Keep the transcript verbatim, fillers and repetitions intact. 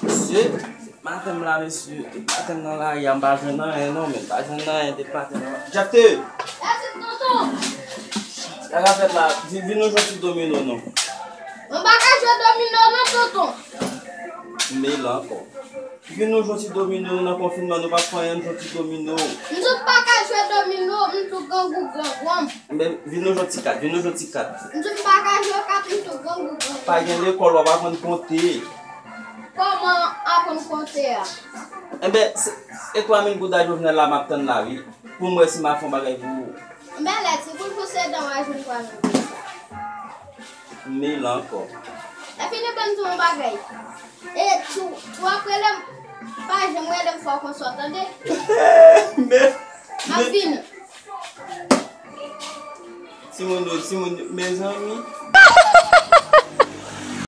Mesye, maten m la, mesye, depi maten m nan lari a, m pa jwenn anyen non, men m pa jwenn anyen depi maten m nan. Jefte! Sa k ap fèt la? Vin, vin nou jwe ti domino non. Mwen pa ka jwe domino non, tonton. M la ankò. Vin nou jwe ti domino, nou nan konfinman, nou pa fè anyen, nou jwe ti domino. M tou pa ka jwe domino, m tou grangou grangwanm. Enben, vin nou jwe ti kat, vin nou jwe ti kat. M tou pa ka jwe kat, m tou grangou grangwanm. Pa gen lekòl, w ap aprann konte. Kòman aprann konte a? Enben, se, e twa mil goud a Jovenel la m ap tann la, wi. Pou m wè si m a fè yon bagay pou ou. Enben, lè ti boul pouse dan w a jwenn twa mil goud. M la ankò. Epi li ban m di yon bagay. E tou, tou ap rele m, pa janm rele m fò konsa, tande? Men, m ap vini. Timoun yo, timoun yo, mezanmi.